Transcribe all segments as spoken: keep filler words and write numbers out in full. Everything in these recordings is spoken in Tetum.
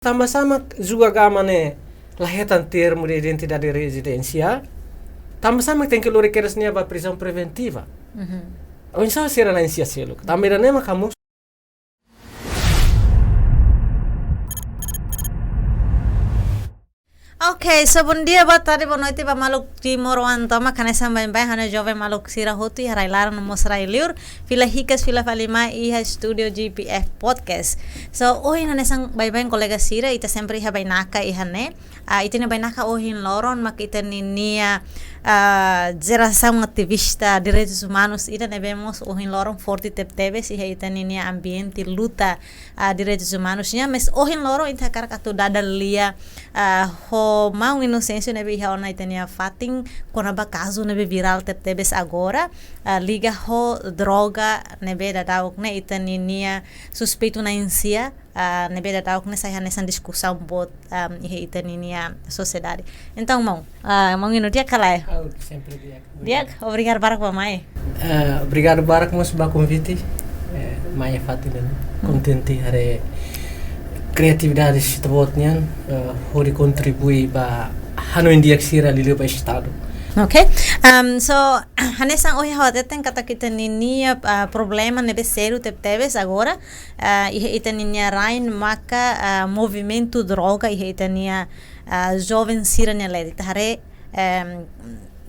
Tanba sá mak julga gama ne'e la hetan termu de identidade rezidénsia? Tanba sá mak tenke lori kedas nia ba prizaun preventiva? Oinsá sira la insia seluk? Tanba ida-ne'e mak hamosu. Ok, so bom dia, boa tarde, boa noite ba maluk timoroan tomak, hanesan baibain ha'u-nia joven maluk sira hotu iha rai-laran no mós rai-liur, fila hikas fila fali mai iha studio G P F Podcast. So, ohin hanesan baibain kolega sira, ita sempre iha bainaka iha ne'e. Ah, ita-nia bainaka ohin loron mak ita-ninia, ah, jerasaun ativista direitus umanus ida ne'ebé mós ohin loron forte tebetebes iha ita-ninia ambiente luta, ah, direitus umanus nian, mas ohin loron ita hakarak atu dada lia, ah, ho maun Inocêncio ne'ebé iha ona ita-nia fatin kona-ba kazu ne'ebé virál tebetebes agora, ah, liga ho droga ne'ebé daudaun ne'e ita-ninia suspeitu na'in-sia, ah, ne'ebé daudaun ne'e sai hanesan diskusaun boot, ah, iha ita-ninia sosiedade. Entaun, maun, ah, maun Ino, di'ak ka lae? Oh, sempre di'ak. Di'ak, obrigadu barak ba mai. Eh, obrigadu barak mós ba konvite. Eh, mai iha fatin ida-ne'e. Kontente haree kreatividade ita-boot nian, eh, hodi kontribui ba hanoin di'ak sira liuliu ba Estadu. Ok. Um, so, hanesan ohin ha'u hateten katak ita-ninia, ah, problema ne'ebé sériu tebetebes agora, ah, iha ita-ninia rain maka, ah, movimentu droga iha ita-nia, ah, joven sira-nia leet. Ita haree, em,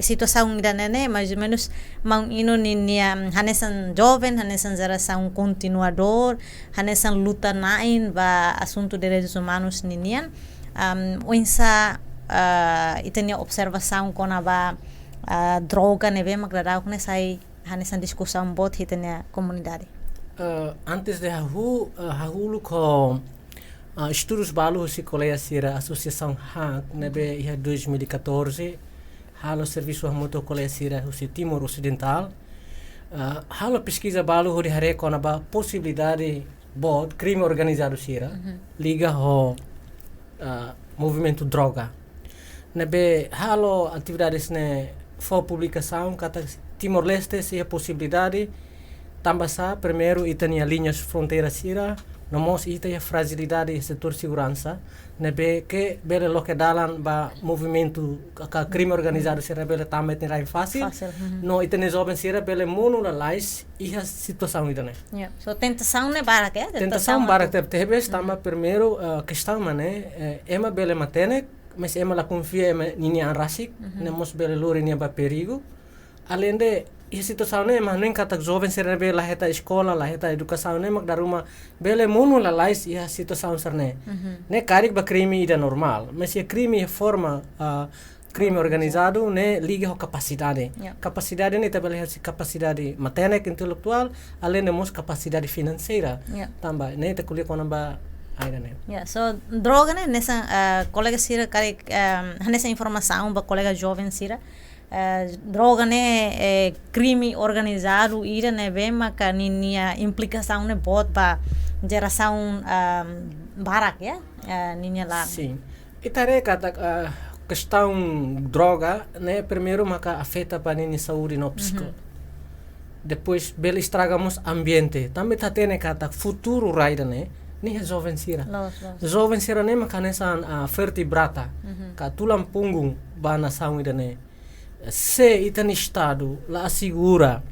situasaun ida-ne'e ne'e, mais ou menus, maun Ino ninia, mm, hanesan joven, hanesan jerasaun kontinuadór, hanesan luta-na'in ba asuntu direitus umanus ninian, am, oinsá, ah, ita-nia observasaun kona-ba, ah, droga ne'ebé mak daudaun ne'e sai hanesan diskusaun boot iha ita-nia komunidade? Eh, antes de hahú, eh, hahú uluk ho, ah, estudus balu husi kolega sira Asosiasaun HAK ne'ebé iha dois mil e catorze halo servisu hamutuk ho kolega sira husi Timor Osidentál. Ah, halo peskiza balu hodi haree kona-ba posibilidade boot krime organizadu sira liga ho, ah, movimentu droga. Ne'ebé halo atividades ne'e fó publikasaun katak Timor-Leste sei iha posibilidade, tanba sá, primeiru, ita-nia liñas fronteira sira, no mós ita iha frajilidade setór seguransa, ne'ebé ke bele loke dalan ba movimentu ka, ka krime organizadu sira bele tama iha ita-nia rain fasil. Fasil, mhm. No ita-nia joven sira bele monu lalais iha situasaun ida-ne'e. Ya. So, tentasaun ne'e barak, ya? Tentasaun barak tebetebes, tanba primeiru, eh, kestaun mak ne'e, eh, ema bele matenek, mas ema la konfia ema ninia an rasik, ne'e mós bele lori nia ba perigu. Alende, iha situasaun ne'e, ema hanoin katak joven sira ne'ebé la hetan eskola, la hetan edukasaun ne'e, mak dala ruma bele monu lalais iha situasaun sira-ne'e. Ne'e karik ba krime ida normál, mas iha krime iha forma, ah, krime organizadu ne'e liga ho kapasidade. Ya. Kapasidade ne'e ita bele husi kapasidade matenek intelektuál, alende mós kapasidade finanseira. Ya. Tanba ne'e ita ko'alia kona-ba ai da ne'e. Ya, so droga ne'e hanesan, ah, kolega sira karik, ehm, hanesan informasaun ba kolega joven sira. Eh, droga ne'e, eh, krime organizadu ida ne'ebé maka ninia implikasaun ne'e boot ba jerasaun, ehm, barak, ya, eh, ninia laran. Sin. Ita haree katak, eh, kestaun droga ne'e primeiru maka afeta ba ninia saúde no psíkiku. Depois bele estraga mós ambiente. Tanba ita hatene katak futuru rai ida-ne'e, ne'e joven sira. Loos, loos. Joven sira ne'e maka hanesan, ah, vertebrata, ka tulang punggung ba nasaun ida-ne'e. Se ita-nia Estadu la asegura,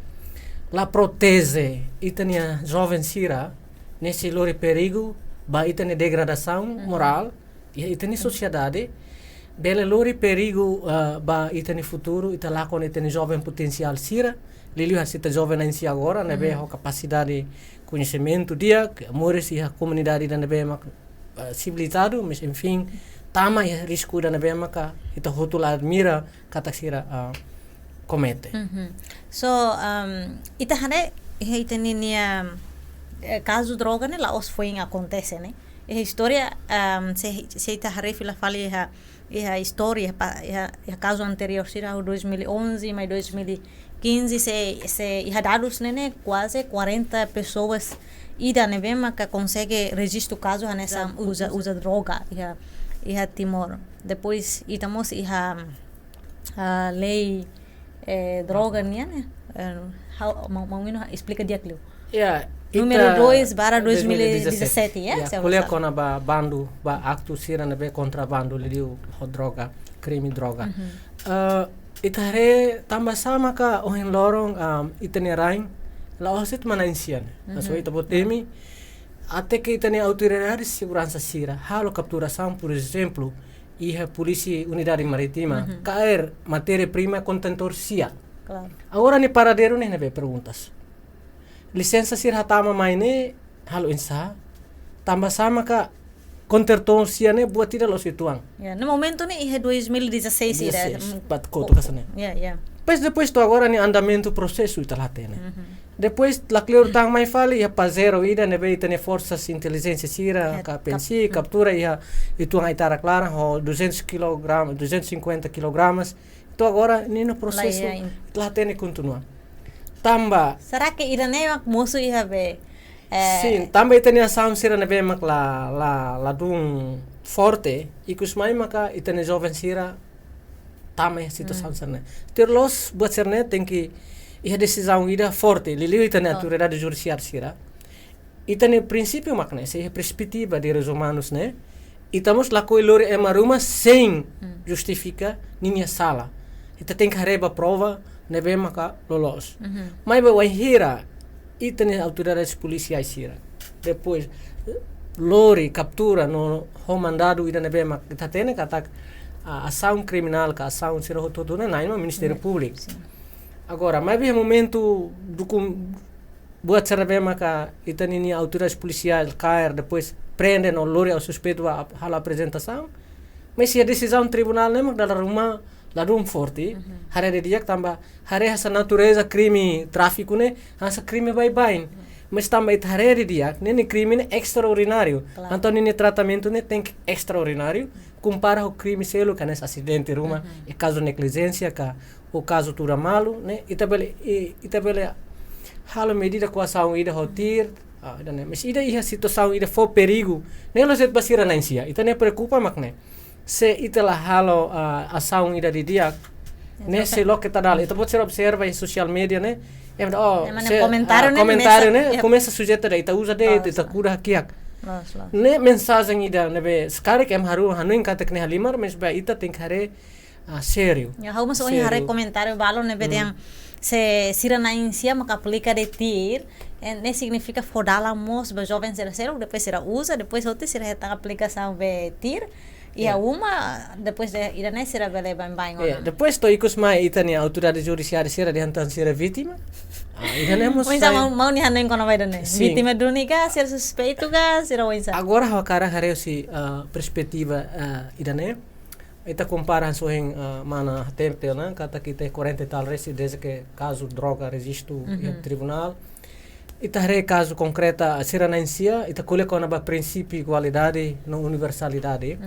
la proteje ita-nia joven sira, ne'e sei lori perigu ba ita-nia degradasaun morál, iha ita-nia sosiedade, bele lori perigu, ah, ba ita-nia futuru, ita lakon ita-nia joven potensiál sira, liuliu hanesan ita joven na'in-sia agora, ne'ebé ho kapasidade koñesimentu di'ak, moris iha komunidade ida ne'ebé mak, ah, sivilizadu, mas, enfin, tama iha risku ida ne'ebé maka ita hotu la admira katak sira, ah, komete. Mhm. So, um, ita haree, iha ita-ninia, eh, kazu droga ne'e la'ós foin akontese, ne'e? Iha istória, um, se, se ita haree fila fali iha, iha istória, pa, iha, iha kazu anteriór sira, dois mil e onze, mai dois mil e quinze, se, se iha dadus ne'e, ne'e kuaze quarenta pessoas ida ne'ebé maka konsege rejistu kazu hanesan uza, uza droga iha, iha Timor. Depois, ita mós iha, ah, lei, eh, droga nian, eh, eh, ha'u, maun, maun Ino esplika di'ak liu. Ya, Númeru dois barra dois mil e dezassete, ya, se ko'alia kona-ba bandu, ba aktu sira ne'ebé kontra bandu liuliu ho droga, krime droga. Eh, ita haree tanba sá maka ohin loron, ah, ita-nia rain la'ós de'it manán-insian. Hanesan ita-boot temi, até ke ita-nia autoridade seguransa sira halo kapturasaun, por ezemplu, iha Polísia Unidade Marítima, kaer matéria-prima kontentór sia. Klaru. Agora nia paradeiru ne'e ne'ebé perguntas. Lisensa sira hatama mai ne'e halo oinsá? Tanba sá maka kontentór sia ne'e buat ida la'ós uitoan? Ya, no momentu ne'e iha dois mil e dezasseis ida. Dezasseis, mm, pat kotu ka sana. Ya, ya. Pois depois to'o agora nia andamentu prosesu ita la hatene. Depois lakleur tan mai fali iha pajero ida ne'ebé ita-nia forsas intelijénsia sira, ya, ka P N C, kap-, kaptura iha uitoan aitarak laran ho duzentos kilograma, duzentos e cinquenta kilogramas. To'o agora ninia prosesu la hatene kontinua. Tanba. Será que ida-ne'e mak mosu iha be? Eh, sin, tanba ita-nia asaun sira ne'ebé mak la, la, ladún forte, ikus mai maka ita-nia joven sira tama iha situasaun sira-ne'e. Tuir loos buat sira-ne'e tenke iha desizaun ida forte, liuliu ita-nia autoridade judisiária sira. Ita-nia prinsípiu mak ne'e, se iha perspetiva direitus umanus ne'e, ita mós lakohi lori ema ruma sein justifika ninia sala. Ita tenke haree ba prova ne'ebé maka loloos. Maibé wainhira ita-nia autoridades polisiais sira, depois, eh, lori, kaptura no ho mandadu ida ne'ebé mak ita hatene katak, ah, asaun kriminál ka asaun sira hotu-hotu ne'e na'in mak Ministériu Públiku. Agora, maibé momentu dukum buat sira ne'ebé maka ita ninia autoridades polisiais kaer, depois prende no lori ho suspeitu ba ap-, halo aprezentasaun. Mas iha desizaun tribunál ne'e mak dala ruma ladún forte. Haree didi'ak tanba haree hanesan natureza krime tráfiku ne'e hanesan krime baibain. Mas tanba ita haree didi'ak, ninia krime ne'e estraordináriu. Klaru. Entaun ninia tratamentu ne'e tenke estraordináriu kompara ho krime seluk hanesan asidente ruma, i kazu neglijénsia ka ou kazu tuda malu, ne'e, ita bele, i, ita bele halo medida koasaun ida ho tir, ah, ida-ne'e. Mas ida iha situasaun ida fó perigu, ne'e la'ós de'it ba sira na'in-sia. Ita-nia preokupa mak ne'e. Se ita la halo, ah, asaun ida didi'ak, ne'e sei loke tiha dala. Ita-boot sira observa iha sosiál media ne'e, ema, oh, ema ne'e se, komentáriu ah, ne'e komentáriu komesa, ne'e ya, komesa sujeita de'it, ita uza de'it, ita kuda hakiak. Loos, loos. Ne'e mensajen ida ne'ebé, se karik ema haru hanoin katak ne'e halimar, mas ba ita tenke haree ah, sériu. Ya, ha'u mós ohin haree komentáriu balun ne'ebé dehan se sira na'in-sia maka aplika de'it tir, eh, ne'e signifika fó dalan mós ba joven sira seluk, depois sira uza, depois hotu sira hetan aplikasaun be tir, iha uma, depois de ida-ne'e sira bele baibain ona. Depois to'o ikus mai ita-nia autoridade judisiária sira dehan tan sira vítima. Ah, ida-ne'e mós. Pois sai mau, mau nia hanoin kona-ba ida-ne'e. Sin. Vítima duni ka, sira suspeitu ka, sira oinsá. Agora ha'u hakarak haree husi, ah, perspetiva, ah, ida-ne'e. Ita kompara hanesan ohin, ah, mana hatete ona, katak ita iha quarenta e tal resin desde ke kazu droga rejistu iha tribunál. Ita haree kazu konkreta sira na'in-sia, ita ko'alia kona-ba prinsípiu igualdade no universalidade.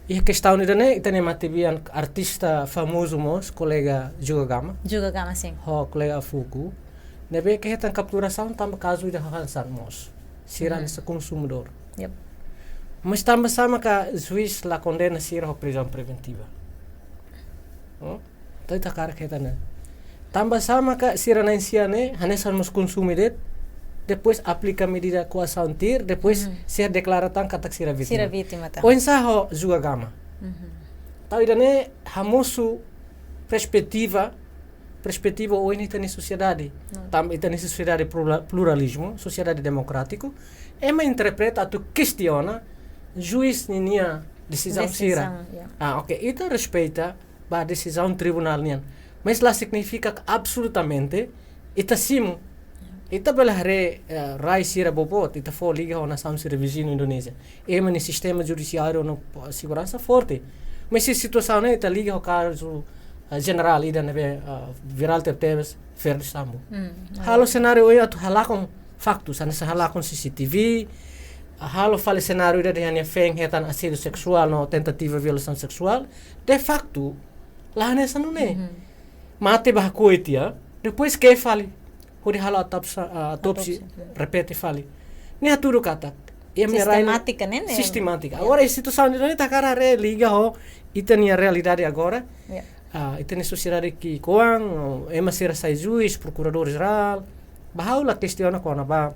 Iha kestaun ida-ne'e, ita-nia matebian artista famozu mós, kolega Juga Gama. Juga Gama, sin. Ho kolega Afuku. Ne'ebé ke hetan kapturasaun tanba kazu ida hanesan mós. Sira hanesan konsumidór. Yep. Mas tanba sá maka juís la kondena sira ho prizaun preventiva? Oh? Entaun ita hakarak hetan ne'e. Tanba sá maka sira na'in-sia ne'e, hanesan mós konsume de'it, depois aplika medida koasaun tir, depois sira deklara tan katak sira vítima. Sira vítima tan. Oinsá ho Juga Gama. Entaun ida-ne'e hamosu perspetiva, perspetiva ohin ita-nia sosiedade. Tanba ita-nia sosiedade plura-, pluralizmu, sosiedade demokrátiku, ema interpreta atu kestiona juís ninia desizaun sira. Desizaun, ya. Ah, oke, ita respeita ba desizaun tribunál nian. Mas la signifika ke absolutamente ita simu. Ita bele haree, eh, rai sira boboot, ita fó liga ho nasaun sira viziñu Indonézia. Ema nia sistema judisiáriu no, eh, seguransa forte. Mas iha situasaun ne'e ita liga ho kazu, eh, jenerál ida ne'ebé, eh, virál tebetebes, Ferdi Sambo. Halo senáriu ohin atu halakon faktus, hanesan halakon C C T V, halo fali senáriu ida dehan nia feen hetan asédiu seksuál no tentativa violasaun seksuál. De faktu, la hanesan nune'e. Mate ba hakoi tiha, depois ke'e fali. Hodi halo autópsia, ah, autópsia, repete fali. Ne'e hatudu katak ema nia rai sistemátika, ne'e, ne'e? Sistemátika. Ya. Agora, iha situasaun ida-ne'e ita hakarak haree liga ho ita-nia realidade agora. Ya. Ah, ita-nia sosiedade ki'ikoan, ema sira sai juís, prokuradór jerál. Ba ha'u la kestiona kona-ba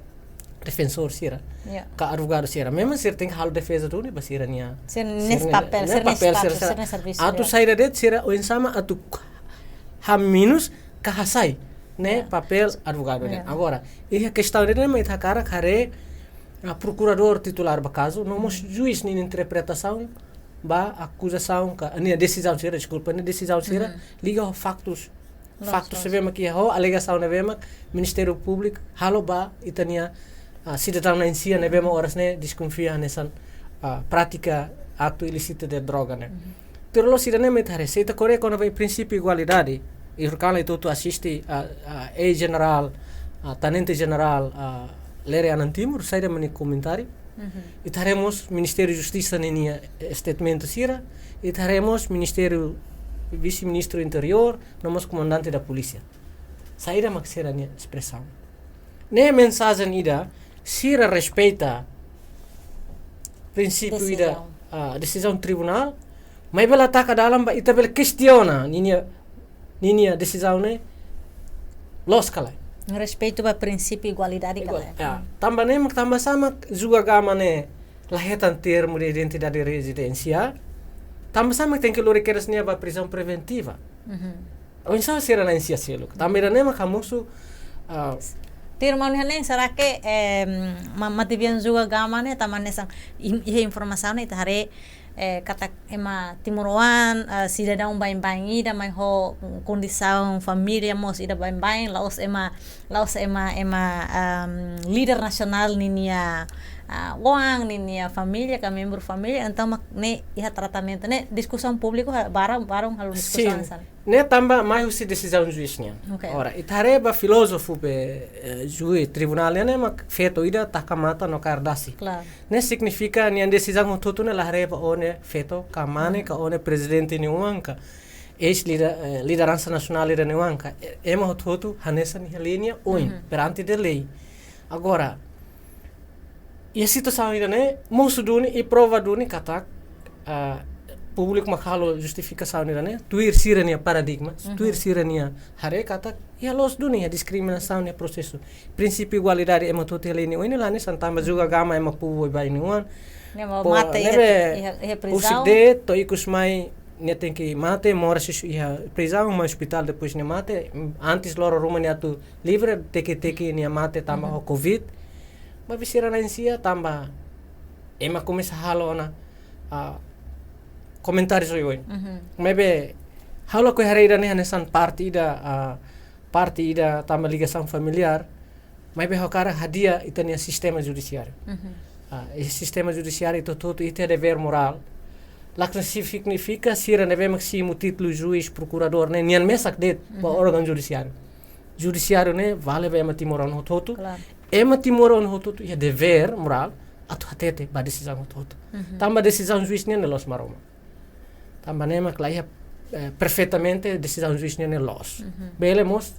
defensór sira, Ya. ka advogadu sira. Memang sira tenke halo defeza duni ba sira-nia, Sira-nia sira-nia, papél, nia sira-nia papél, status, sira-nia, sira-nia servisu, atu ya. Saida de'it sira oinsá mak atu hamenus ka hasai ne'e Ya. papél advogadu de'it. Ya. Agora, iha kestaun ida-ne'e mak ita hakarak haree, ah, prokuradór titulár ba kazu, no mós juís nia interpretasaun ba akuzasaun ka, nia desizaun sira, deskulpa, nia desizaun sira, Mhm. liga ho faktus. Loos, Faktus loos. ne'ebé mak iha, ho alegasaun ne'ebé mak Ministériu Públiku halo ba ita-nia, ah, sidadaun na'in-sia ne'ebé mak oras ne'e deskonfia hanesan, ah, prátika atu ilísitu de droga ne'e. Mhm. Tuir loloos ida-ne'e mak ita haree, se ita ko'alia kona-ba prinsípiu igualdade, i horikalan ita hotu asiste, ah, ah, eis-jenerál, ah, tenente-jenerál, ah, Lere Anan Timur, saida mak nia komentáriu. Mhm. Ita haree mós Ministériu Justisa ninia, eh, statement sira, ita haree mós Ministériu, Vise-Ministru Interiór, no mós Komandante da Polísia. Saida mak sira-nia espresaun. Ne'e mensajen ida, sira respeita prinsípiu ida, Desizaun. ah, desizaun tribunál, maibé la taka dalan ba ita bele kestiona ninia, ninia desizaun ne'e loos ka lae. Respeitu ba prinsípiu igualdade ka lae. Ya, tanba ne'e mak, tanba sá mak Juga Gama ne'e la hetan termu de identidade rezidénsia, tanba sá mak tenke lori kedas nia ba prizaun preventiva. Mhm. Oinsá sira na'in-sia seluk. Tanba ida-ne'e mak hamosu, ah, Tuir maun Hanen, será que, eh, ma-, matebian Juga Gama ne'e, tanba hanesan, im-, iha informasaun ne'e ita haree, eh, katak ema timoroan, eh, sidadaun baibain ida mai ho kondisaun família mós ida baibain, la'ós ema, la'ós ema, ema, ehm, líder nasionál ninia, ah, oan, ninia família, ka membru família, entaun mak ne'e iha tratamentu ne'e, diskusaun públiku ha-, barang, barang halo diskusaun Sin. Sana. Ne'e tanba mai husi desizaun juís nian. Ok. Ora, ita haree ba filózofu be, eh, juís tribunál nian ne'e mak feto ida taka matan no kaer dasi. Klaru. Ne'e signifika nia desizaun hotu-hotu ne'e la haree ba ó-nia feto ka mane ka ó-nia prezidente nia oan ka eis-lida-, eh, lideransa nasionál ida nia oan ka, eh, ema hotu-hotu hanesan iha lei nia oin, Mhm. perante de lei. Agora, iha situasaun ida-ne'e, mosu duni i prova duni katak, ah, públiku mak halo justifikasaun ida-ne'e, tuir sira-nia paradigma, Mhm. tuir sira-nia haree katak, iha loos duni iha diskriminasaun iha prosesu. Prinsípiu igualdade ema hotu-hotu iha lei nia oin ne'e la hanesan, tanba Juga Gama ema povu baibain nia oan. Ne'e mak Po, mate iha, ne'ebé iha, iha husik prizaun. de'it, to'o ikus mai nia tenke mate, moras iha prizaun, mai ospitál, depois nia mate. Antes loro ruma nia atu livre, teke-teke nia mate tanba Mhm. ho covid. Maibé sira na'in-sia tanba ema komesa halo ona, ah, komentáriu oioin. Mhm. Maibé ha'u lakohi haree ida-ne'e hanesan parte ida, ah, parte ida tanba ligasaun familiár. Maibé ha'u hakarak hadi'a ita-nia sistema judisiáriu. Mhm. Ah, iha sistema judisiáriu ita hotu-hotu iha devér morál. Lakohi signifika sira ne'ebé mak simu títulu juís, prokuradór ne'e nian mesak de'it ba Mhm. órgaun judisiáriu. Judisiáriu ne'e vale ba ema timoroan hotu-hotu. Klaru. Ema timoroan hotu-hotu iha devér morál atu hatete ba desizaun hotu-hotu. Mhm. Tanba desizaun juís nian ne'e loos Maromak. Tanba ne'e mak la iha, eh, perfeitamente desizaun juís nian ne'e loos. Mhm. Bele mós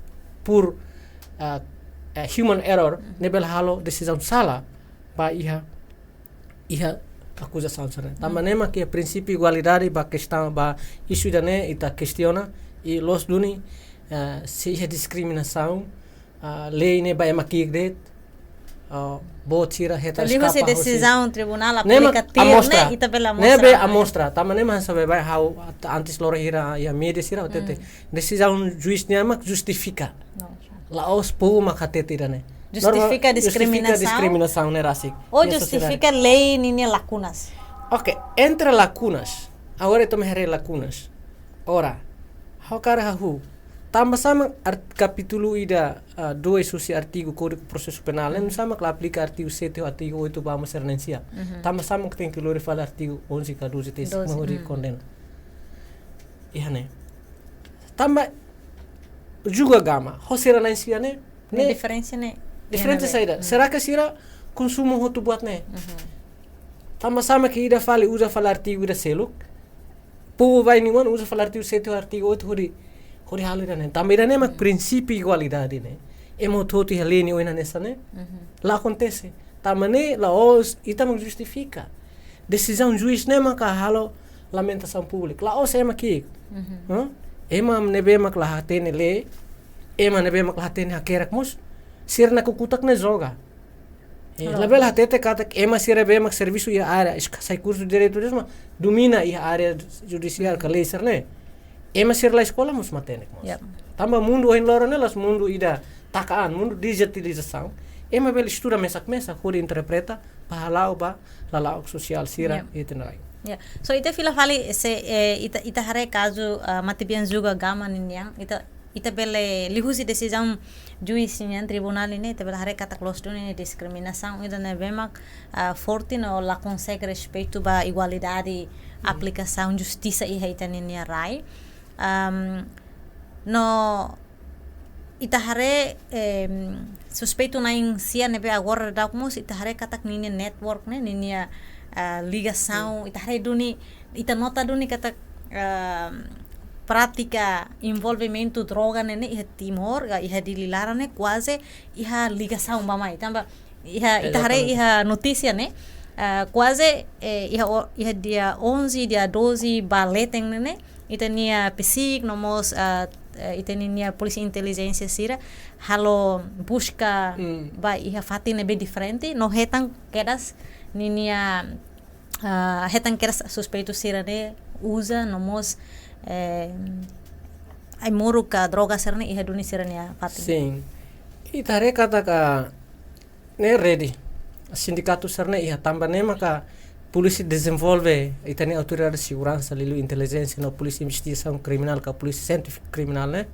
por, ah, eh, human error, mhm, ne'e bele halo desizaun sala ba iha, iha akuzasaun sira. Tanba, mhm, ne'e mak iha prinsípiu igualdade ba kestaun, ba isu ida-ne'e ita kestiona i loos duni, eh, se iha diskriminasaun, ah, lei ne'e ba ema ki'ik de'it, ah, boot sira hetan. Liuhusi eskapa husi desizaun tribunál ne'e mak aplika tuir amostra, ne'e, ita bele ne'e amostra, be, ne'e, amostra. Tanba ne'e mak hanesan baibain ha'u at-, antes loro hira iha média sira hatete. Hmm. Desizaun juís nian mak justifika. No, sure. La'ós povu mak hatete ida-ne'e. Justifika, normal, justifika diskriminasaun, diskriminasaun ne'e rasik. Ou, ya, justifika sosiedade, lei ninia lakunas. Ok, entre lakunas. Agora ita mai haree lakunas. Ora, ha'u hakarak hahú. Tanba sá mak art-, kapítulu ida, ah, dois husi artigu Kódigu Prosesu Penál, ne'e, mhm, sá mak la aplika artigu sete ho artigu oito ba mós sira na'in-sia. Mhm. Tanba sá mak tenke lori fali artigu onze ka doze tesi, doze, mak hodi, mhm, kondena. Iha ne'e. Tanba julga gama, ho sira na'in-sia ne'e, ne'e, ne'e diferensa ne'e diferente, iha ne'ebé, saida? Hmm. Será que sira konsumu hotu buat ne'e? Mhm. Tanba sá mak ida fali, uza fali artigu ida seluk. Povu baibain nia oan uza fali artigu sete, artigu oito, hodi, hodi halo ida-ne'e. Tanba ida-ne'e mak, hmm, prinsípiu igualdade ne'e. Ema hotu-hotu iha lei nia oin hanesan ne'e. Mhm. La akontese. Tanba ne'e la'ós ita mak justifika. Desizaun juís ne'e maka halo lamentasaun públika. La'ós ema ki'ik. Mhm. Hã? Ema ne'ebé mak la hatene lei, ema ne'ebé mak la hatene hakerek mós, sira-nia kakutak ne'e joga. Eh, labele hatete katak ema sira ne'ebé mak servisu iha área, iska sai kursu direitu de'it, mas domina iha área judisiál ka lei sira-ne'e. Ema sira la eskola mós matenek mós. Yep. Tanba mundu ohin loron ne'e la'ós mundu ida taka an, mundu dijitalizasaun. Ema bele estuda mesak-mesak, hodi interpreta, ba hala'o ba, lala'ok sosiál sira, yep, iha ita-nia rai. Ya. So, ita fila fali, se, eh, ita, ita haree kazu, ah, matebian julga gama ninian, ita, ita bele liuhusi desizaun juís nian, tribunál nian, ita bele haree katak loos duni nia diskriminasaun, ida ne'ebé mak, ah, forte no la konsege respeitu ba igualdade, hmm, aplikasaun justisa iha ita-nia rai. Am, no ita haree, em, suspeitu na'in sia ne'ebé agora daudauk mós, ita haree katak ninia network ne'e, ninia, ah, ligasaun, hmm, ita haree duni, ita nota duni katak, ah, prátika envolvimentu droga ne'e, ne'e iha Timor, ka iha Dili laran ne'e, kuaze iha ligasaun ba mai. Tanba iha, ita haree, exatamente, iha notísia ne'e, ah, kuaze, eh, iha o-, iha dia onze, dia doze ba leten ne'e, ne'e, ita-nia PCIC no mós, ah, eh, ita-nia polísia intelijénsia sira halo buska, hmm, ba iha fatin ne'ebé diferente, no hetan kedas ninia, ah, hetan kedas suspeitu sira-ne'e uza no mós, eh, ai-moruk ka droga sira-ne'e iha duni sira-nia fatin. Sin. Ita haree katak ne'e rede. Sindikatu sira-ne'e iha, tanba ne'e maka polísia dezenvolve, ita-nia autoridade seguransa, liuliu intelijénsia no polísia investigasaun kriminál ka polísia sientífika kriminál ne'e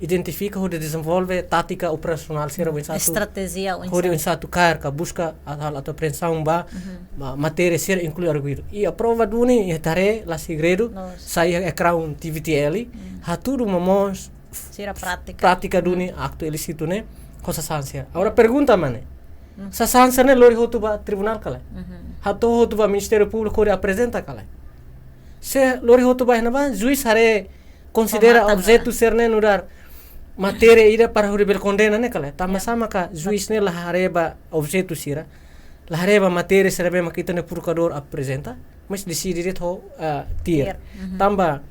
identifika hodi dezenvolve tátika operasionál sira, hmm, oinsá atu, estratéjia, oinsá, hodi oinsá atu kaer ka buska atu, atu apreensaun ba, mhm, ma-, matéria sira inklui arguidu. I aprova duni, ita haree la segredu, loos, sai iha ekrán TVTL, hmm, hatudu momoos sira prátika, prátika duni, hmm, aktu ilísitu ne'e, ho sasán sira. Agora pergunta mak ne'e. Hmm. Sasán sira-ne'e lori hotu ba tribunál ka lae? Mhm. Hato'o hotu ba Ministériu Públiku hodi aprezenta ka lae? Se lori hotu ba iha ne'ebá, juís haree konsidera, oh, matan, objetu, ah, sira-ne'e nu'udar matéria ida para hodi bele kondena ne'e ka lae? Tanba, ya, sá maka juís ne'e la haree ba objetu sira, la haree ba matéria sira ne'ebé mak ita-nia prokuradór aprezenta, mas deside de'it ho, ah, TIR. TIR. Mhm. Tanba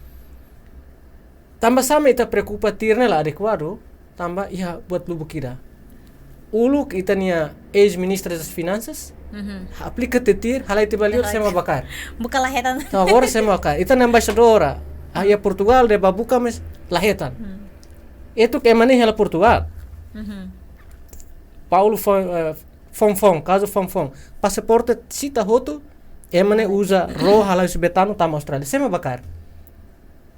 Tanba sá mak ita preokupa TIR ne'e la adekuadu, tanba iha buat lubuk ida. Uluk ita-nia eis-ministra das Finansas, mhm, aplika tiha TIR, halai tiha ba liur, halai, sé mak bá kaer. Buka la hetan. Entaun agora sé mak bá kaer. Ita-nia embaixadora, ah, iha Portugal, dehan bá buka, mas la hetan. Hmm. Etuk ema ne'e hela Portugal. Mhm. Paulo Fon-, eh, Fonfon, kazu Fonfon. Pasaporte sita hotu, ema ne'e uza ró halai husi Betano tama Austrália. Sé mak bá kaer.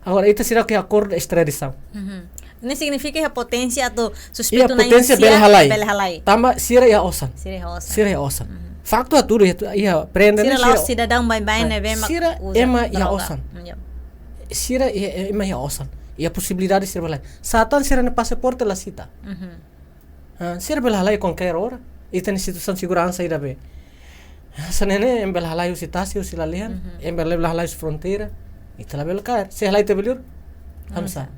Agora, ita seidauk iha akordu estradisaun. Mhm. Ne'e signifika iha poténsia atu, iha suspeitu na'in poténsia sia bele halai. Bele halai. Tanba sira iha osan. Sira iha osan. Sira iha osan. Mhm. Faktu hatudu iha, iha prende sira ne'e la'ós sira sidadaun baibain, baik, ne'ebé mak sira uza ema iha droga. Osan. Hmm, ya. Sira iha, ema iha osan. Iha posibilidade sira bele halai. Sá tan sira-nia pasaporte la sita. Mhm. Ah, sira bele halai kualkér ora. Ita-nia situasaun seguransa ida be. Hanesan ne'e, ema bele halai husi tasi, husi lalehan, mhm, ema bele halai husi fronteira. Ita labele kaer. Sé halai tiha ba liur? Hamsa. Hamsa.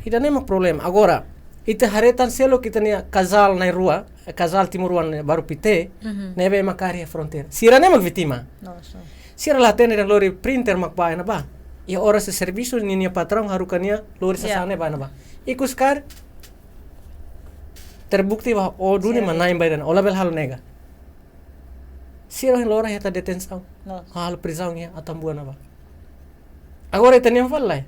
Ida-ne'e mak problema. Agora, ita haree tan seluk ita-nia kazál na'in-rua, eh, kazál timoroan ne'e baru pite, mhm, ne'ebé mak kaer iha fronteira. Sira-ne'e mak vítima. Nossa. Sira la hatene dehan lori printer mak bá iha ne'ebá. Iha oras servisu ninia patraun haruka nia lori, ya, sasán ne'e bá iha ne'ebá. Ikus kaer, terbukti ba, oh, duni, sira, mak na'in bá iha ne'ebá, ó labele halo nega. Sira ohin loron hetan detensaun. Loos. Halo prizaun iha Atambua ne'ebá. Agora ita-nian fali lae.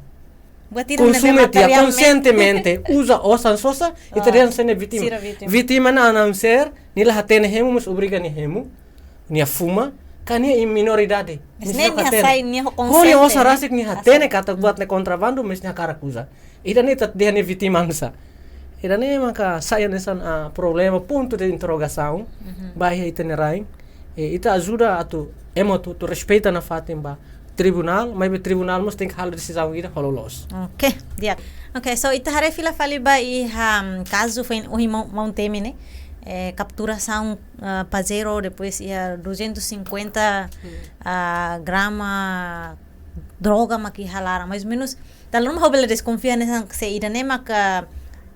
Buat ida ne'ebé konsume tiha materialmente, konsientemente, uza osan sosa, ita, ah, dehan sira-ne'e vítima. Sira vítima. Vítima ne'e a não ser nia la hatene hemu, mas obriga nia hemu, nia fuma, ka nia iha minoridade. Mas nia ne'e nia hatene. Sai, nia ho, ho nia konsente, osan, ne'e rasik nia hatene, asai, katak buat ne'e kontrabandu, mas nia hakarak uza. Ida-ne'e ita dehan nia vítima oinsá. Ida-ne'e maka sai hanesan, ah, problema, pontu de interrogasaun, mhm, ba iha ita-nia rain. E ita ajuda atu, ema atu, atu respeita nafatin ba tribunál, maibé tribunál mós tenke halo desizaun ida ho loloos. Ok, di'ak. Ok, so ita haree fila fali ba iha, mm, kazu foin ohin maun, maun temi ne'e, eh, kapturasaun, ah, Pajero, depois iha duzentos e cinquenta, hmm, ah, grama droga mak iha laran, mais ou menos. Dala ruma ha'u bele deskonfia hanesan se ida-ne'e maka,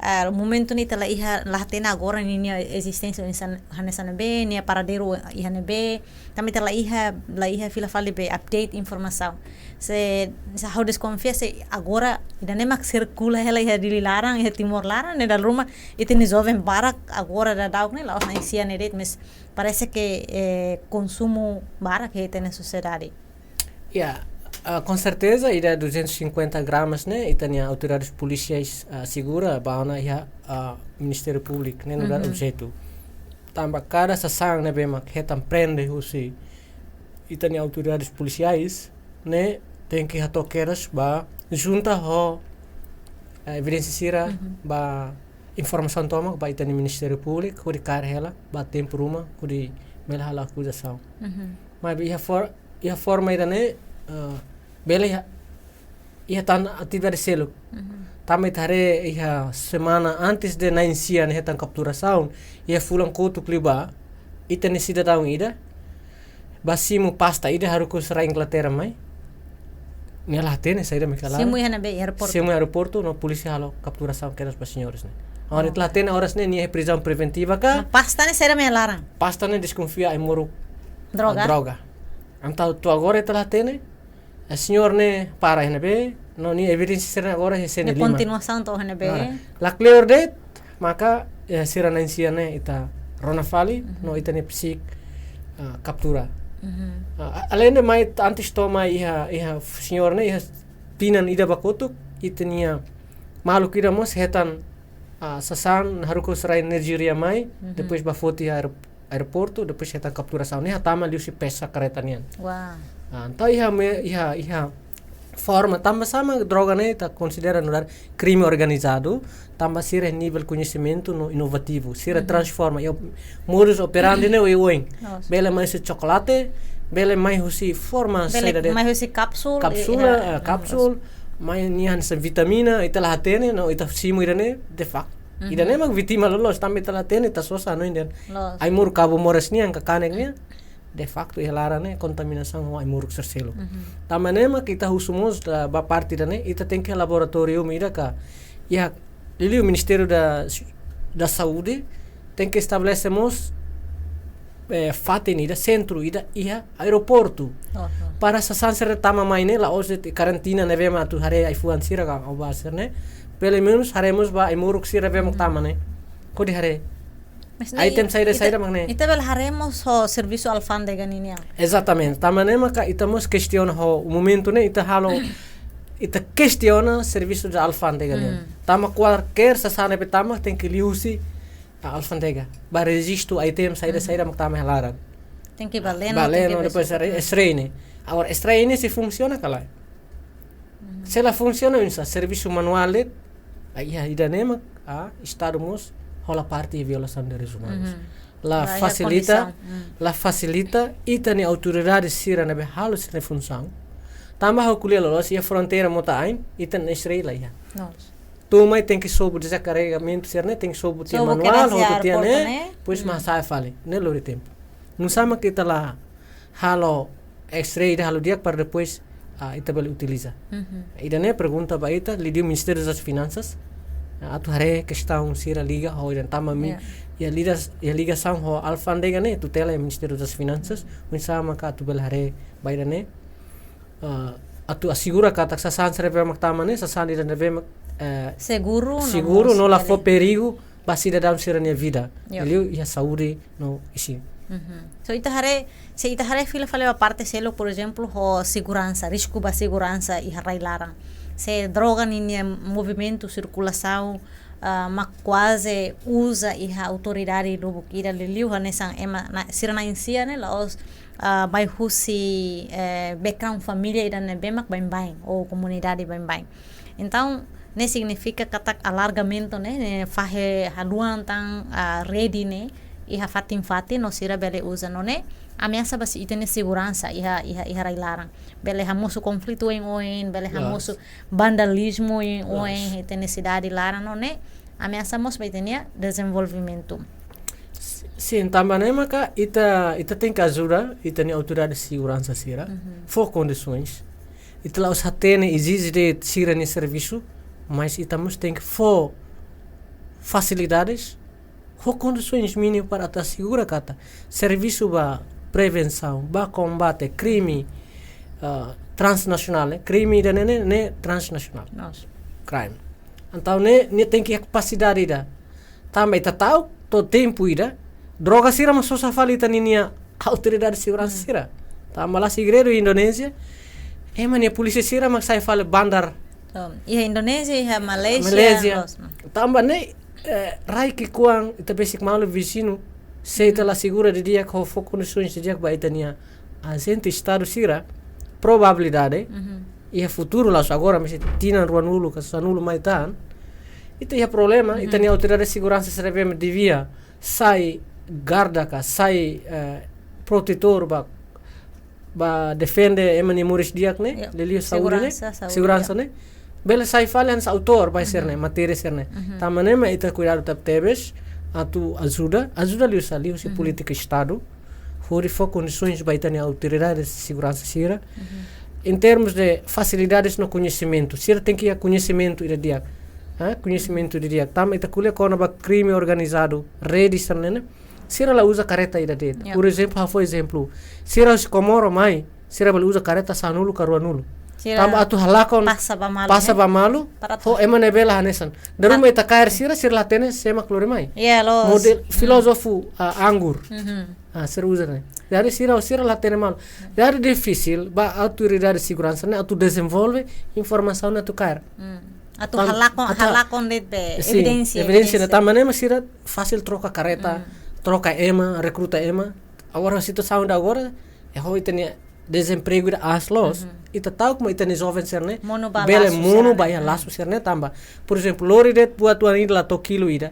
ah, Ah, momentu ne'e ita la iha, la hatene agora ninia ezisténsia hanesan, hanesan ne'ebé, nia paradeiru iha ne'ebé. Tanba ita la iha, la iha fila fali be update informasaun. Se, se ha'u deskonfia se agora ida-ne'e mak sirkula hela iha Dili laran, iha Timor laran, ne'e dala ruma ita-nia joven barak agora daudaun ne'e la'ós na'in-sia ne'e de'it, mas parese ke, eh, konsumu barak iha ita-nia sosiedade. Ya, ah, com certeza, ida duzentos e cinquenta gramas ne'e, ita-nia autoridades polisiais, ah, segura, ba ona iha, ah, Ministériu Públiku, ne'e nu'udar Mhm. objetu. Tanba kada sasán ne'ebé mak hetan prende husi ita-nia autoridades polisiais, ne'e tenke hato'o kedas ba junta ho, eh, evidénsia sira Mhm. ba informasaun tomak ba ita-nia Ministériu Públiku, hodi kaer hela ba tempu ruma, hodi bele halo akuzasaun. Mhm. Maibé iha for-, iha forma ida-ne'e, eh, bele iha, iha tan atividade seluk. Mhm. Tanba ita haree iha semana antes de na'in-sia ne'e hetan kapturasaun, iha fulan kotuk liubá, ita-nia sidadaun ida, ba simu pasta ida haruka husi rai Inglaterra mai. Nia la hatene saida mak iha laran. Simu iha ne'ebé, aeroportu? Simu aeroportu, no polísia halo kapturasaun kedas ba señores ne'e. Agora Oh. ita la hatene oras ne'e nia iha prizaun preventiva ka? No pasta ne'e saida mak iha laran? Pasta ne'e deskonfia ai-moruk Droga? droga. Entaun to'o agora ita la hatene, eh, señór ne'e para iha ne'ebé, no nia evidénsia sira agora iha Sene Lima. Kontinuasaun to'o iha ne'ebé? Agora, la kleur de'it, maka, eh, sira na'in-sia ne'e ita rona fali, Mhm. no ita-nia psik, ah, kaptura. Mhm. Ah, a-, alende mai t-, antes to'o mai iha, iha señór ne'e, iha tinan ida ba kotuk, ita-nia maluk ida mós hetan, ah, sasán haruka husi rai Nijéria mai, Mhm. depois ba foti aer-, aeroportu, depois hetan kapturasaun. Ne'e hatama liuhusi pesa karreta nian. Wah. Ah, entaun iha me-, iha, iha forma tanba sá mak droga ne'e ita konsidera nu'udar krime organizadu, tanba sira nivel koñesimentu no inovativu. Sira Mhm. transforma, iha modus operandi ne'e oioin. Nos. Bele mai husi chokolate, bele mai husi forma Bele saida de'it. mai husi kapsul, Kapsula, iha, eh, kapsul, nos. mai nia hanesan vitamina, ita la hatene, no ita simu ida-ne'e, de facto. Mhm. Ida-ne'e mak vítima loloos, tanba ita la hatene, ita sosa no inden. Los. Ai-moruk kabu moras nian ka kanek nian, de facto iha laran ne'e kontaminasaun ho ai-moruk sira seluk. Mhm. Tanba ne'e mak ita husu mós da ba parte ida-ne'e, ita tenke laboratóriu ida ka, iha liuliu Ministériu da, da Saúde, tenke estabelese mós, eh, fatin ida, sentru ida, iha aeroportu. Oh, oh. Para sasán sira tama mai ne'e, la'ós de'it karantina ne'ebé mak atu haree ai-fuan sira ka, ou ba sira ne'e. Pelumenus haree mós ba ai-moruk sira ne'ebé mak Mhm. tama ne'e. Hodi haree. Mas ne'e item saida, ita, saida mak ne'e. Ita bele haree mós ho servisu alfándega ninian. Exatamente. Tanba ne'e maka ita mós kestiona ho momentu ne'e ita halo, ita kestiona servisu da alfándega nian. Hmm. Tanba kualkér sasán ne'ebé tama tenke liuhusi a alfándega. Ba rejistu item saida, Hmm. saida mak tama iha laran. Tenke ba leno, Ba leno, tenke ba depois suku. Extrair ne'e. Agora, extrair ne'e sei funsiona ka lae? Mhm. Se la funsiona, oinsá servisu manuál de'it, ah, iha ida-ne'e mak, ah, Estadu mós hola parte iha violasaun direitus umanus. Mhm. La Ba iha fasilita, kondisaun. Mm. la fasilita ita-nia autoridade sira ne'ebé halo sira-nia funsaun. Tanba ha'u ko'alia loloos, iha fronteira mota-ain, ita-nia extrair la iha. Nos. Tun mai tenke sobu dezakarregamentu sira-ne'e, tenke sobu tiha Sobu manuál, kedas iha hotu tiha aeroportu ne'e, ne'e. Depois Mm. mai hasa'e fali, ne'e lori tempu. Nusá mak ita la halo extrair ida halo di'ak para depois, ah, ita bele utiliza. Mhm. Ida-ne'e pergunta ba ita, liuliu Ministériu das Finansas, ah, atu haree kestaun sira liga ho ida tanba mi, Ya. iha lidas, iha ligasaun ho alfándega ne'e, tutela iha Ministériu das Finansas, Mhm. oinsá maka atu bele haree ba ida-ne'e, ah, atu asegura katak sasán sira ne'ebé mak tama ne'e, sasán ida ne'ebé mak, eh, Seguru, no seguru, mós no la bele. fó perigu ba sidadaun sira-nia vida. Ya. Liuliu iha saúde no isin. Mhm. So, ita haree, se ita haree fila fali ba parte seluk, por ezemplu, ho seguransa, risku ba seguransa iha rai laran. Se droga ninia movimentu, sirkulasaun, ah, mak kuaze uza iha autoridade lubuk ida liuliu hanesan ema na, sira na'in-sia ne'e la'ós, ah, mai husi, eh, background família ida ne'ebé mak baibain, ou komunidade baibain. Entaun, ne'e signifika katak alargamentu ne'e, ne'e fahe haluan tan, ah, rede ne'e, iha fatin-fatin, no sira bele uza no ne'e, ameasa ba ita-nia seguransa, iha, iha, iha rai laran. Bele hamosu konflitu oioin, bele Yes. hamosu vandalizmu oioin, Yes. ita-nia sidade laran no ne'e, ameasa mós ba ita-nia dezenvolvimentu. Sin, tanba ne'e maka ita, ita tenke ajuda, ita-nia autoridade seguransa sira, Mhm. fó kondisoens. Ita la'ós hatene ezije de'it sira-nia servisu, mas ita mós tenke fó fasilidades, ho kondisoens mínimas para atu asegura katak servisu ba prevensaun, ba kombate krime, ah, transnasionál, eh, krime ida ne'e, ne'e, ne'e transnasionál. Nos. Crime. Entaun ne'e, ne'e tenke kapasidade ida. Tanba ita ta'uk to'o tempu ida, droga sira mak sosa fali ita-nia autoridade seguransa sira. Tanba la segredu Indonézia, ema nia polísia sira mak sai fali bandar. So, iha Indonézia, iha Malaysia, Malaysia. Los, no. Tanba ne'e, eh, rai ki'ikoan, ita besik malu viziñu, se ita la asegura didi'ak ho fó kondisoens didi'ak ba ita-nia ajente Estadu sira, probabilidade, iha futuru, la'ós agora, mas tinan ruanulu ka sanulu mai tan, ita iha problema, ita-nia autoridade seguransa sira ne'ebé devia sai garda ka, sai, eh, protetór ba, ba defende ema nia moris di'ak ne'e, ya, liuliu saúde ne'e, seguransa, saúde, seguransa, ya, ne'e. Bele sai fali hanesan autór ba sira-ne'e, matéria sira-ne'e. Tanba ne'e mak ita kuidadu tebetebes, atu ajuda, ajuda liuhusi, liuhusi polítika Estadu, hodi fó kondisoens ba ita-nia autoridade seguransa sira. Em termos de fasilidades no koñesimentu, sira tenke iha koñesimentu ida di'ak. Ha? Koñesimentu ida di'ak. Tanba ita ko'alia kona-ba krime organizadu, rede sira-ne'e, sira la uza kareta ida de'it. Ya. Por ezemplu, ha'u fó ezemplu, sira husi Komoro mai, sira bele uza kareta sanulu ka ruanulu. Sira tanba atu halakon pasa ba malu, pasa, eh, ba malu, para ho ema ne'ebé la hanesan. Dala ruma ita kaer sira, sira la hatene sé mak lori mai. Ya, los. Model filózofu, ah, anggur. Ah, sira uza ne'e. Jadi sira, sira la hatene malu. Jadi difisil ba autoridade seguransa ne'e atu dezenvolve informasaun ne'e atu kaer. Atu halakon, atu halakon de'it be, sin, evidénsia, evidénsia ne'e, evidénsia. Tanba ne'e mak sira fasil troka kareta, troka ema, rekruta ema. Agora situasaun ida agora, eh, ho ita-nia dezempregu ida aas loos, ita ta'uk mak ita-nia joven sira-ne'e, monu ba bele lasu monu sira-ne'e, ba iha lasu sira-ne'e tanba. Por ezemplu, lori de'it buat oan ida la to'o kilu ida.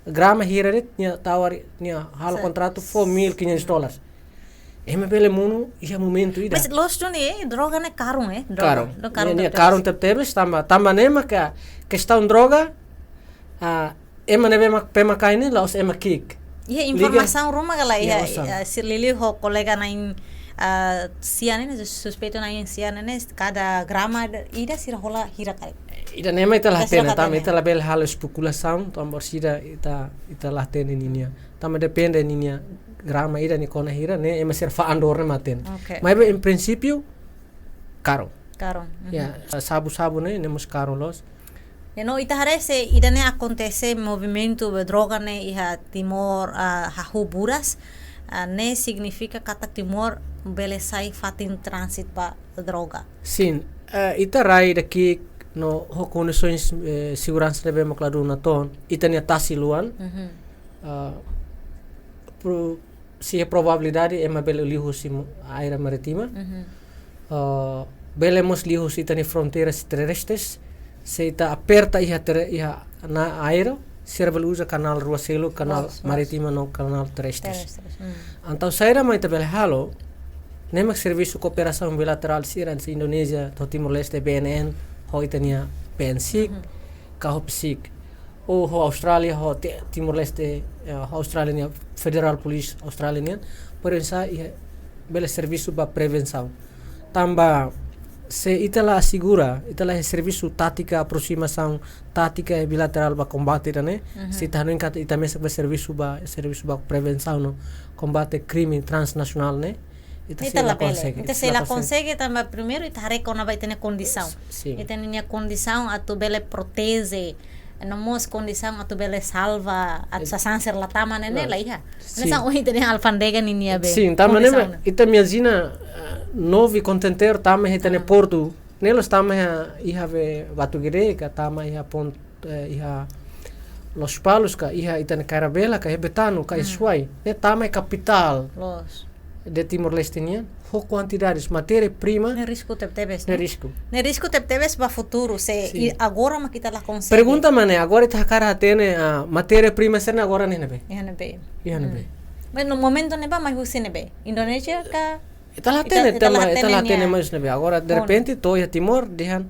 Grama hira de'it, nia tawar, nia halo kontratu fó mil quinhentos dólares. Ema bele monu iha momentu ida. Mas loos duni, eh, droga ne'e karun, eh, droga. Karun. Droga karun. Nia, nia tebetebes. Karun tebetebes tanba, tanba ne'e maka kestaun droga, ah, ema ne'ebé mak pemakai ne'e la'ós ema ki'ik. Iha informasaun ruma ka lae, iha, iha, sira liuliu ho kolega na'in, ah, sia ne'e, suspeitu na'in sia ne'e, kada grama ida sira hola hira karik. Ida ne'e mak ita la hatene, tanba ita labele halo espekulasaun, tanba orsida ita, ita la hatene ninia. Tanba depende ninia grama ida ne'e kona hira, ne'e ema sira fa'an dor ne'e mak hatene. Oke. Maibé em prinsípiu, karun. Karun. Ya, sabu-sabu ne'e, ne'e mós karun loos. Ya, no, ita haree se ida-ne'e akontese movimentu be droga ne'e iha Timor, ah, hahú buras, ah, ne'e signifika katak Timor bele sai fatin tránzitu ba droga. Sin, eh, ita rai daki no ho kondisoens, eh, seguransa ne'ebé mak ladún natoon, ita-nia tasi luan, ah, pro-, se probabilidade ema bele liuhusi mo-, área marítima. Ah, bele mós liuhusi ita-nia fronteiras terrestres. Se ita aperta iha terre-, iha nia área, sira bele uza kanál rua seluk, kanál marítima no kanál terrestres. Terrestres. Entaun saida mak ita bele halo, ne'e mak servisu kooperasaun bilaterál sira entre Indonézia ho Timor-Leste, B N N, ho ita-nia P N SIK, ka ho PSIK. Ou ho Austrália, ho Ti-, Timor-Leste, eh, ho Austrália nia Federal Police Austrália nian, para oinsá iha bele servisu ba prevensaun. Tanba se ita la asegura, ita la servisu tátika aproximasaun, tátika bilaterál ba kombate ida-ne'e, se ita hanoin katak ita mesak ba servisu ba, servisu ba prevensaun no kombate krime transnasionál ne'e, ita sei la konsege. Ita sei la konsege tanba primeiru ita haree kona-ba ita-nia kondisaun. Sin. Ita-nia kondisaun atu bele proteje, no mós kondisaun atu bele salva, atu sasán sira la tama ne'e, ne'e la iha. Sin. Hanesan ohin ita-nia alfándega ninia be. Sin, tanba ne'e mak ita imajina, ah, nove kontentór tama iha ita-nia portu. Ne'e la'ós tama iha, iha be Batugede ka tama iha pon-, eh, iha Lospalos ka iha ita-nia Kaira Bela ka iha Betano ka iha Suai. Ne'e tama iha kapitál de Timor-Leste nian, ho kuantidades matéria prima. Ne'e risku tebetebes, ne'e risku. Ne'e risku tebetebes ba futuru, se agora mak ita la konsege. Pergunta mak ne'e, agora ita hakarak hatene, ah, matéria prima sira-ne'e agora ne'e iha ne'ebé? Iha ne'ebé? Iha ne'ebé? Mas no momentu ne'ebá mai husi ne'ebé? Indonézia ka? Ita la hatene, ita la hatene, ita la hatene mai husi ne'ebé. Agora, derrepente, to'o iha Timor, dehan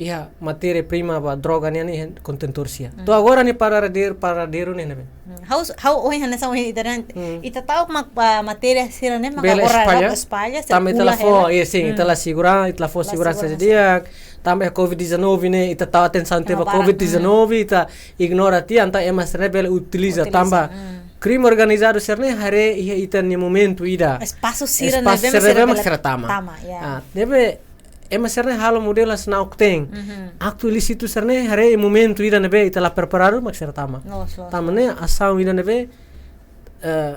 iha matéria prima ba droga nian iha kontentór sia. To'o agora nia paradeiru, paradeiru ne'e iha ne'ebé? Ha'u, ha'u ohin hanesan ohin ita dehan, ita ta'uk mak ba matéria sira-ne'e mak bele agora espalla, espalla, tanba ita la fó, iya sin, ita la segura, ita la fó seguransa didi'ak, tanba iha covid dezanove ne'e, ita tau atensaun tiha ba covid dezanove, ita ignora tiha, entaun ema sira-ne'e bele utiliza, tanba krime organizadu sira-ne'e haree iha ita-nia momentu ida. Espasu sira ne'ebé mak sira tama. Ah, ne'ebé ema sira-ne'e halo modelu hanesan na'ok-teen. Aktu ilísitu sira-ne'e haree momentu ida ne'ebé ita la preparadu mak sira tama. Tanba ne'e asaun ida ne'ebé, eh,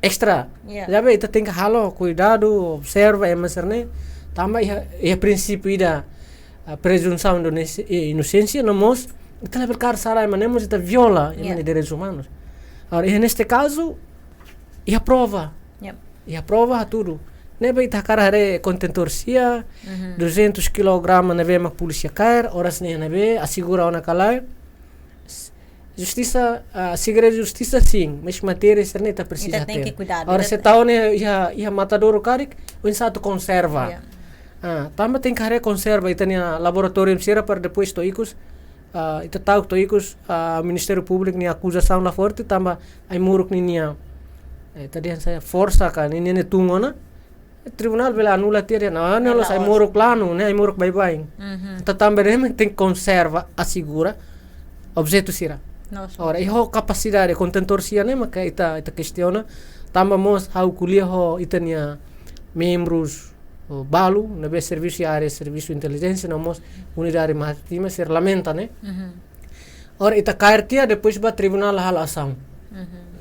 extra. Ne'ebé ita tenke halo kuidadu, observa ema sira-ne'e. Tanba iha, iha prinsípiu ida, ah, prezunsaun de inosi-, eh, inosénsia, no mós ita labele kaer sala ema ne'e mós ita viola ema nia direitus umanus. Agora, iha neste kazu, iha prova. Iha prova hatudu. Ne'ebé ita hakarak haree kontentór sira, duzentos kilograma ne'ebé mak polísia kaer, oras ne'e ne'ebé asegura ona ka lae. Justisa, ah, segredu justisa sin, mas matéria sira-ne'e ita presiza hatene. Agora se tau ne'e iha, iha matadouro karik, oinsá atu konserva. Ah, tanba tenke haree konserva, ita-nia laboratóriu sira para depois to'o ikus, ah, ita tau to'o ikus, ah, Ministériu Públiku nia akuzasaun la forte, tanba ai-moruk ninia, eh, tadi yang saya forsa kan, ninia tun ona, tribunál bele anula tiha dehan, ah, ne'e la'ós ai-moruk lanu, ne'e ai-moruk baibain. Entaun tanba ne'e mak tenke konserva, asegura objetu sira. Agora, iha kapasidade kontentór sira-ne'e maka ita, ita kestiona, tanba mós ha'u ko'alia ho ita-nia membrus, o, balu ne'ebé servisu iha área servisu intelijénsia no mós unidade marítima, sira lamenta ne'e. Agora ita kaer tiha, depois ba tribunál halo asaun.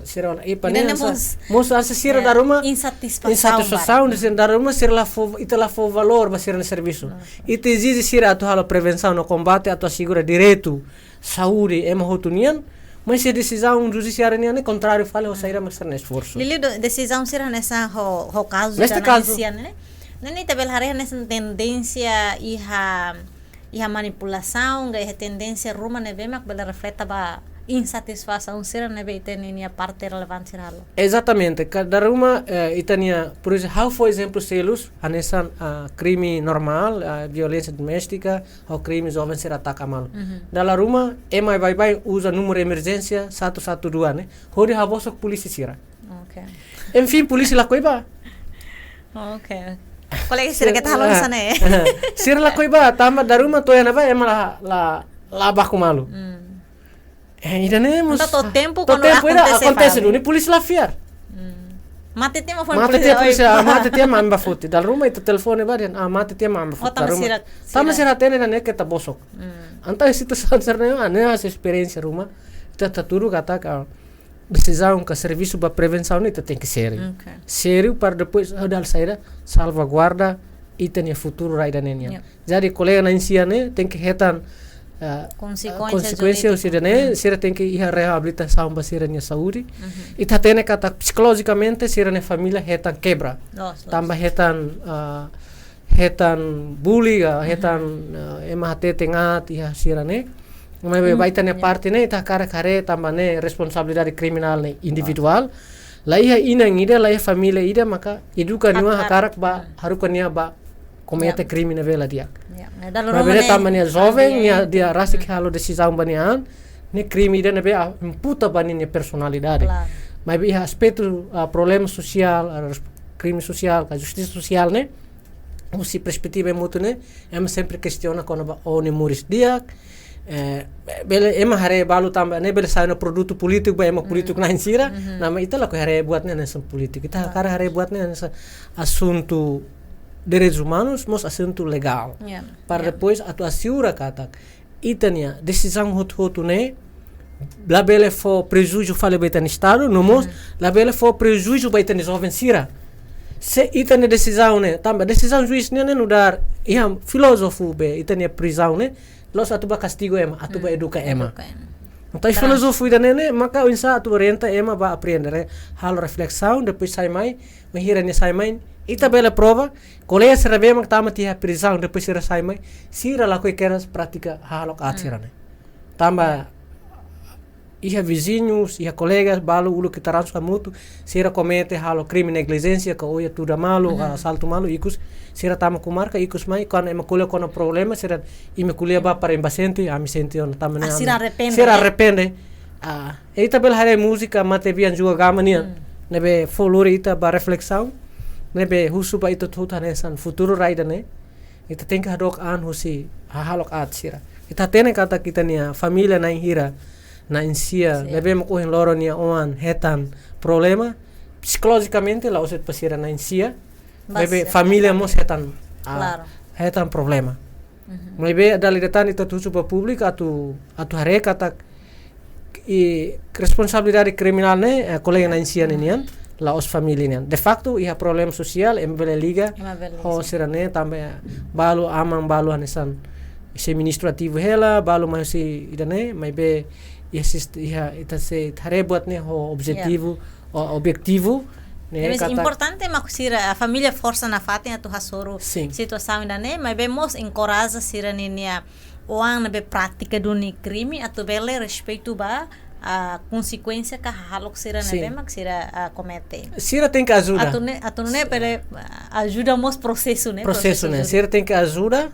Sira ona, ipa ne'e hanesan, mós hanesan sira dala ruma insatisfasaun, sira dala ruma sira la fó, ita la fó valór ba sira-nia servisu. Ita ezije sira atu halo prevensaun no kombate atu asegura direitu saúde ema hotu nian, mas iha desizaun judisiária nian ne'e kontráriu fali ho saida mak sira-nia esforsu. Liuliu desizaun sira hanesan ho, ho kazu ida-ne'e, ne'e ita bele haree hanesan tendénsia iha, iha manipulasaun, ka iha tendénsia ruma ne'ebé mak bele refleta ba insatisfasaun sira ne'ebé ita-nia parte relevante sira halo. Ezatamente, ka dala ruma, eh, ita-nia, por ezemplu, ha'u fó ezemplu seluk, hanesan, ah, krime normál, ah, violénsia doméstika, ho krime joven sira ataka malu. Dala ruma, ema baibain uza númeru emerjénsia satu satu dua ne'e, hodi habosok polísia sira. Enfim, polísia lakohi bá. Kolega sira keta halo hanesan ne'e. Sira lakohi bá, tanba dala ruma to'o iha ne'ebá, ema la, la, la baku malu. Eh, ida-ne'e mós, entaun to'o tempu, to'o tempu ida akontese duni, polísia la fiar. Mate tiha mak fó polísia, mate tiha mak ami bá foti. Dala ruma ita telefone bá dehan, ah, mate tiha mak ami bá foti. Tanba sira, tanba sira hatene ne'e keta bosok. Entaun situasaun sira-ne'e, ah, ne'e hanesan esperiénsia ruma. Ita hatudu katak, ah, desizaun ka servisu ba prevensaun ne'e ita tenke sériu. Sériu para depois, ah, dala saida, salvaguarda ita-nia futuru rai ida-ne'e nian. Jadi, kolega na'in-sia ne'e tenke hetan, ah, konsekuénsia husi ida-ne'e, sira tenke iha reabilitasaun ba sira-nia saúde. Ita hatene katak psikolojikamente sira-nia família hetan kebra. Tanba hetan, ah, hetan bully ka, hetan, ah, ema hateten aat iha sira-ne'e. Maibé ba ita-nia parte ne'e, ita hakarak haree tanba ne'e responsabilidade kriminál ne'e individuál. La iha inan ida, la iha família ida maka eduka nia oan hakarak bá, haruka nia bá komete krime ne'ebé la di'ak. Maibé tanba nia joven, nia, nia rasik halo desizaun ba nia an, ne'e krime ida ne'ebé, ah, imputa ba ninia personalidade. Maibé iha aspetu, ah, problema sosiál, ah, res-, krime sosiál, ka justisa sosiál ne'e, husi perspetiva ema hotu ne'e, ema sempre kestiona kona-ba ó-nia moris di'ak, eh, bele, ema haree balu tanba ne'e bele sai ona produtu polítiku ba ema polítiku na'in sira, maibé ita lakohi haree buat ne'e hanesan polítiku. Ita hakarak haree buat ne'e hanesan asuntu direitus umanus, mós asuntu legál. Para depois atu asegura katak ita-nia desizaun hotu-hotu ne'e labele fó prejuízu fali ba ita-nia Estadu, no mós labele fó prejuízu ba ita-nia joven sira. Se ita-nia desizaun ne'e, tanba desizaun juís nian ne'e nu'udar, iha filózofu be, ita-nia prizaun ne'e la'ós atu bá kastigu ema, atu bá eduka ema. Eduka ema. Entaun, filózofu ida-ne'e ne'e maka oinsá atu orienta ema bá apreende, re-, halo reflesaun, depois sai mai, bainhira nia sai mai, ita bele prova, kolega sira ne'ebé mak tama tiha prizaun, depois sira sai mai, sira lakohi kedas pratika hahalok aat sira-ne'e. Tanba iha viziñus, iha kolegas, balu uluk ita ransu hamutuk, sira komete halo krime neglijénsia, ka oia tuda malu, ka asaltu malu, ikus, sira tama komarka, ikus mai, kuandu ema ko'alia kona problema, sira, imi ko'alia bá para ema sente, ami sente ona, tanba ne'e, ah, sira arrepende, sira arrepende. Ah, ita bele haree múzika Mate Bian Juga Gama nian, ne'ebé fó lori ita ba reflesaun, ne'ebé husu ba ita hotu-hotu hanesan futuru rai ida-ne'e. Ita tenke hadook an husi hahalok aat sira. Ita hatene katak ita-nia família na'in hira, na'in sia, ne'ebé mak ohin loron nia oan hetan problema, psikolojikamente la'ós de'it ba sira na'in sia, maibé família mós hetan, ah, hetan problema. Maibé dala ida tan ita tuju ba públiku atu, atu haree katak i responsabilidade kriminál ne'e, eh, kolega na'in sia ne'e nian, la'ós família nian. De faktu, iha problema sosiál, ema bele liga ho sira-ne'e tanba, eh, balu aman, balu hanesan sei ministru ativu hela, balu mai husi ida-ne'e, maibé iha sist-, iha ita sei haree buat ne'e ho objetivu, o, objetivu, ne'e. Mas katak importante mak sira, família forsa nafatin atu hasoru situasaun ida-ne'e, maibé mós enkoraja sira ninia oan ne'ebé pratika duni krime atu bele respeitu ba, ah, konsekuénsia ka hahalok sira ne'ebé mak sira, ah, komete. Sira tenke ajuda. Atu nune'e, atu nune'e bele, ah, ajuda mós prosesu ne'e, prosesu ne'e. Sira tenke ajuda,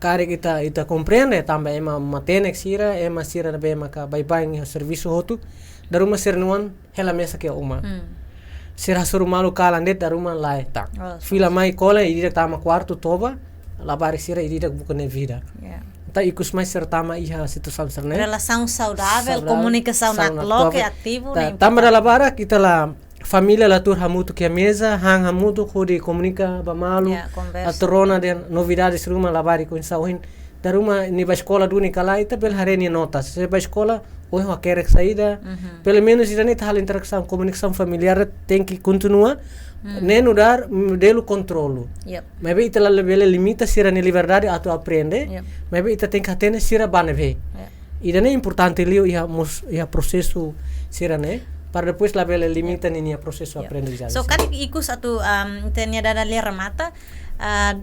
karik ita, ita komprende, tanba ema matenek sira, ema sira ne'ebé maka baibain iha servisu hotu, dala ruma sira-nia oan hela mesak iha uma. Sira hasoru malu kalan de'it, dala ruma lae, tak. Fila mai kole, ida-idak tama kuartu toba, labarik sira ida-idak buka nia vida. Entaun ikus mai sira tama iha situasaun sira-ne'e. Relasaun saudavel, komunikasaun nakloke, ativu, ne'e importante. Tanba dala barak ita la, família la tuur hamutuk iha meza, han hamutuk hodi komunika ba malu, atu rona dehan novidades ruma, labarik oinsá ohin. Dala ruma nia bá eskola duni ka lae, ita bele haree nia notas. Se bá eskola, ohin hakerek saida. Pelumenus ida-ne'e ita halo interasaun, komunikasaun familiár tenke kontinua. Ne'e nu'udar modelu kontrolu. Maibé ita labele limita sira-nia liberdade atu aprende. Maibé ita tenke hatene sira ba ne'ebé. Ida-ne'e importante liu iha mós, iha prosesu sira-ne'e, para depois labele limita ninia prosesu aprendizajen. So, karik ikus atu, um, ita-nia dada lia remata, ah,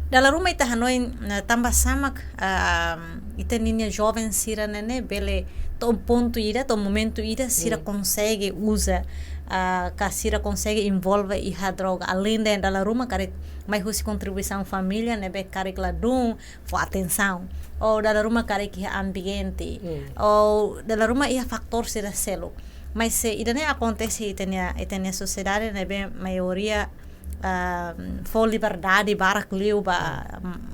dala ruma ita hanoin, ah, tanba sá mak, ah, ita-ninia joven sira-ne'e ne'e bele to'o pontu ida, to'o momentu ida, sira konsege uza, ah, ka sira konsege envolve iha droga. Aleinde dala ruma karik mai husi kontribuisaun família ne'ebé karik ladún fó atensaun. Ou dala ruma karik iha ambiente. Ou dala ruma iha fatór sira seluk. Mas se ida-ne'e akontese iha ita-nia, ita-nia sosiedade ne'ebé maioria, ah, fó liberdade barak liu ba,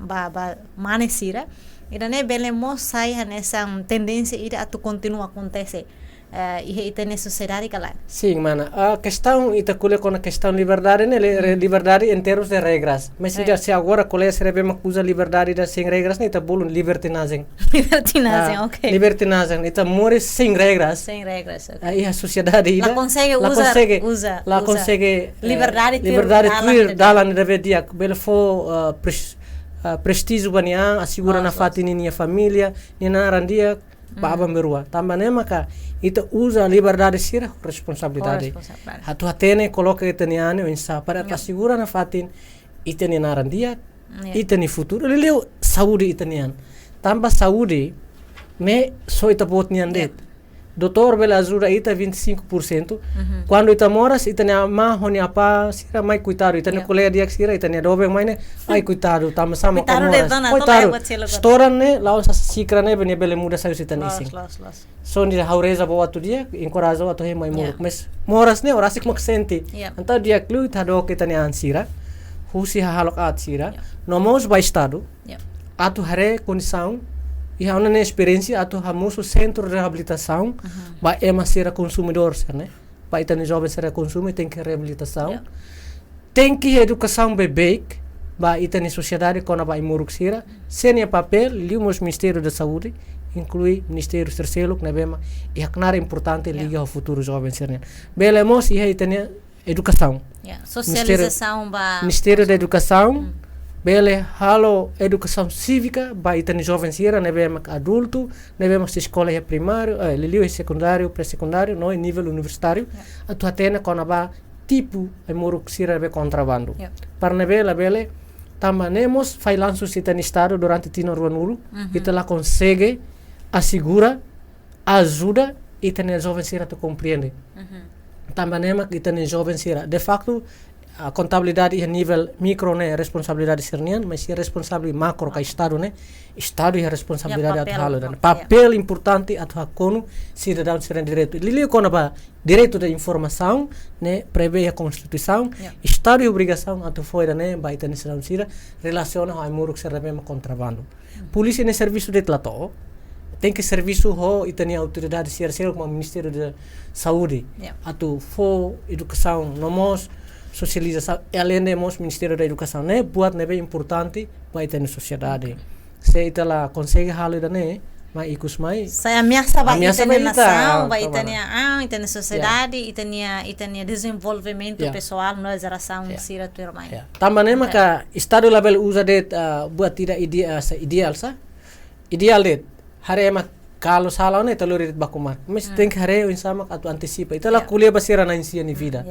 ba, ba mane sira. Ida-ne'e bele mós sai hanesan tendénsia ida atu kontinua akontese, eh, iha ita-nia sosiedade ka lae? Sin, mana. Ah, kestaun ita ko'alia kona kestaun liberdade ne'e, le-, re-, liberdade em termos de regras. Mas ida se agora ko'alia sira ne'ebé mak uza liberdade ida sein regras ne'e ita bolu libertinajen. Libertinajen, ok. Libertinajen, ita moris sein regras. Sein regras, ok. Ah, iha sosiedade ida la konsege uza, la konsege, la konsege, eh, liberdade tuir dalan ne'ebé di'ak, bele fó, ah, pres-, ah, prestíjiu ba nia an, asegura nafatin ninia família, nia naran di'ak, ba aban-bainrua. Tanba ne'e maka ita uza liberdade sira ho responsabilidade. Ho responsabilidade. Atu hatene, koloka ita-nia an ne'e oinsá para atu asegura nafatin ita-nia naran di'ak, ita-nia futuru, liuliu saúde ita-nian. Tanba saúde ne'e só ita-boot nian de'it. Doutór bele ajuda ita vinte e cinco por cento. Kuandu ita moras, ita-nia amá ho nia apá sira mai kuitadu, ita-nia kolega di'ak sira, ita-nia doben mai ne'e, ai kuitadu, tanba sá mak ó moras. Kuitadu de'it ona, koitadu. To'o la'o buat seluk. Setoran ne'e, la'ós sasán xíkara ne'ebé nia bele muda sai husi ita-nia isin. Loos, loos, loos. Só ne'e ha'u reza ba ó atu di'ak, enkoraja ó atu hein mai moruk. Mas moras ne'e, ó rasik mak sente. Entaun di'ak liu ita hadook ita-nia an sira husi hahalok aat sira. No mós ba Estadu atu haree kondisaun, iha ona ne'e esperiénsia atu hamosu sentru reabilitasaun ba ema sira konsumidór sira-ne'e. Ba ita-nia joven sira konsume, tenke reabilitasaun. Tenke edukasaun beibeik ba ita-nia sosiedade kona-ba ai-moruk sira. Sira-nia papél, liu mós Ministériu da Saúde, inklui ministériu sira seluk ne'ebé mak iha knaar importante liga ho futuru joven sira-nian. Bele mós iha ita-nia edukasaun. Sosializasaun ba Ministériu da Edukasaun bele halo edukasaun sívika ba ita-nia joven sira ne'ebé mak adultu, ne'ebé mak sei eskola iha primáriu, eh, liuliu iha sekundáriu, pré-sekundáriu, no iha nivel universitáriu, atu hatene kona-ba tipu ai-moruk sira ne'ebé kontrabandu. Para ne'ebé labele, tanba ne'e mós fallansu husi ita-nia Estadu durante tinan ruanulu, ita la konsege asegura, ajuda ita-nia joven sira atu komprende. Tanba ne'e mak ita-nia joven sira, de faktu, ah, kontabilidade iha nivel mikro ne'e responsabilidade sira-nian, mas iha responsabilidade makro ka estadu ne'e, estadu iha responsabilidade atu halo ida-ne'e. Papél importante atu hakonu sidadaun sira-nia direitu. Liuliu kona-ba direitu de informasaun ne'e prevee iha konstituisaun, estadu iha obrigasaun atu fó ida-ne'e ba ita-nia sidadaun sira relasiona ho ai-moruk sira ne'ebé mak kontrabandu. Polísia ne'e servisu de'it la to'o. Tenke servisu ho ita-nia autoridade sira seluk, kona-ba Ministériu de Saúde. Atu fó edukasaun no mós sosializasaun. Alende mós Ministériu da Edukasaun ne'e buat ne'ebé importante ba ita-nia sosiedade. Se ita la konsege halo ida-ne'e, mai ikus mai. Sai ameasa ba ita-nia nasaun, ba ita-nia, ah, ita-nia sosiedade, ita-nia, ita-nia dezenvolvimentu pesoál no jerasaun sira tuirmai. Tanba ne'e maka estadu labele uza de'it, ah, buat ida ide-, ah, sa ideál sa. Ideál de'it, haree ema kalu sala ne'e ita lori de'it baku mar. Mas tenke haree oinsá mak atu antisipa. Ita la ko'alia ba sira na'in-sia nia vida.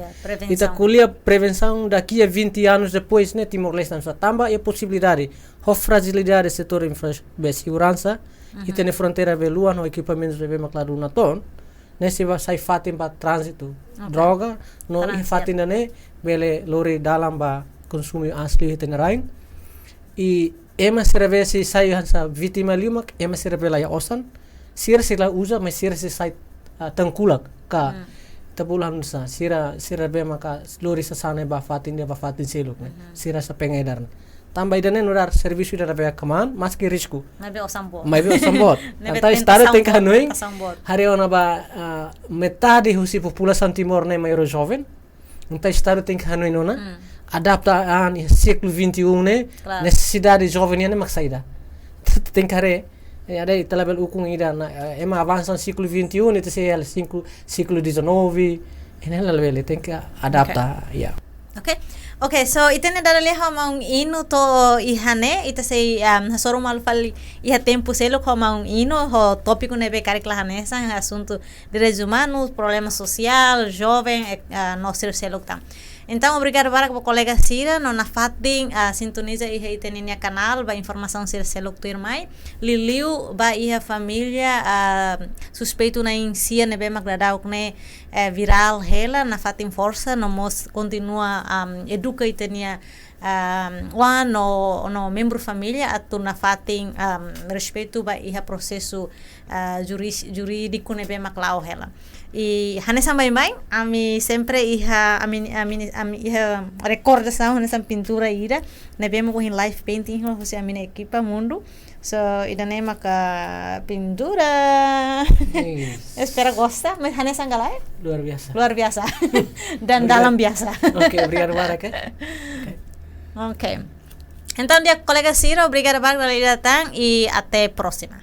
Ita ko'alia prevensaun daqui a vinte anos depois ne'e Timor-Leste nusá. Tanba iha posibilidade ho frajilidade setór infra-, be seguransa, ita-nia fronteira be luan ho ekipamentu be mak la duna toon. Ne'e sei ba sai fatin ba tránzitu droga, no iha fatin ida-ne'e bele lori dalan ba konsumu asli iha ita-nia rain. I ema sira be sei sai hanesan vítima liu mak ema sira be la iha osan, sira sei la uza, mas sira sei sai, ah, tangkulak ka tabula hanesan sira, sira be maka lori sasán ne'e ba fatin ida ba fatin seluk ne'e. Sira sai pengedar ne'e. Tanba ida-ne'e nu'udar servisu ida ne'ebé kmaan, maski risku. Maibé osan boot. Maibé osan boot. Ne'ebé tentasaun boot, tentasaun boot. Entaun estadu tenke hanoin, haree ona ba, ah, metade husi populasaun Timor ne'e maioria joven. Entaun estadu tenke hanoin ona. Adapta an iha século vinte e um ne'e, nesesidade joven nian ne'e mak saida. Tenke haree, eh, ita labele ukun ida ona, eh, ema avansa século vinte e um, ita sei iha século, século dezanove, ne'e labele, tenke adapta, ya. Ok. Ok, so, ita-nia dada lia ho maun Inu to'o iha ne'e, ita sei, um, hasoru malu fali iha tempu seluk ho maun Inu, ho tópiku ne'ebé karik la hanesan, asuntu direitus umanus, problema sosiál, joven, eh, ah, no sira seluk tan. Entaun, obrigadu barak ba kolega sira, no nafatin, ah, sintoniza iha ita-nia kanál, ba informasaun sira seluk tuirmai. Liuliu, ba iha família, ah, suspeitu na'in-sia ne'ebé mak daudaun ne'e, eh, virál hela, nafatin forsa, no mós kontinua, am, eduka ita-nia, am, oan no, no membru família atu nafatin, am, respeitu ba iha prosesu, ah, juris-, jurídiku ne'ebé mak la'o hela. I hanesan baibain, ami sempre iha, ami, ami, ami iha rekordasaun hanesan pintura ida, ne'ebé mak ohin live painting husi ami-nia ekipa Mundu. So, ida-ne'e maka pintura. Yes. Espera gosta, mas hanesan ka lae? Luar biasa. Luar biasa. Dan dalam biasa. Oke, obrigadu barak, eh. Oke. Oke. Entaun, di'ak kolega sira, obrigadu barak dala ida tan i até próxima.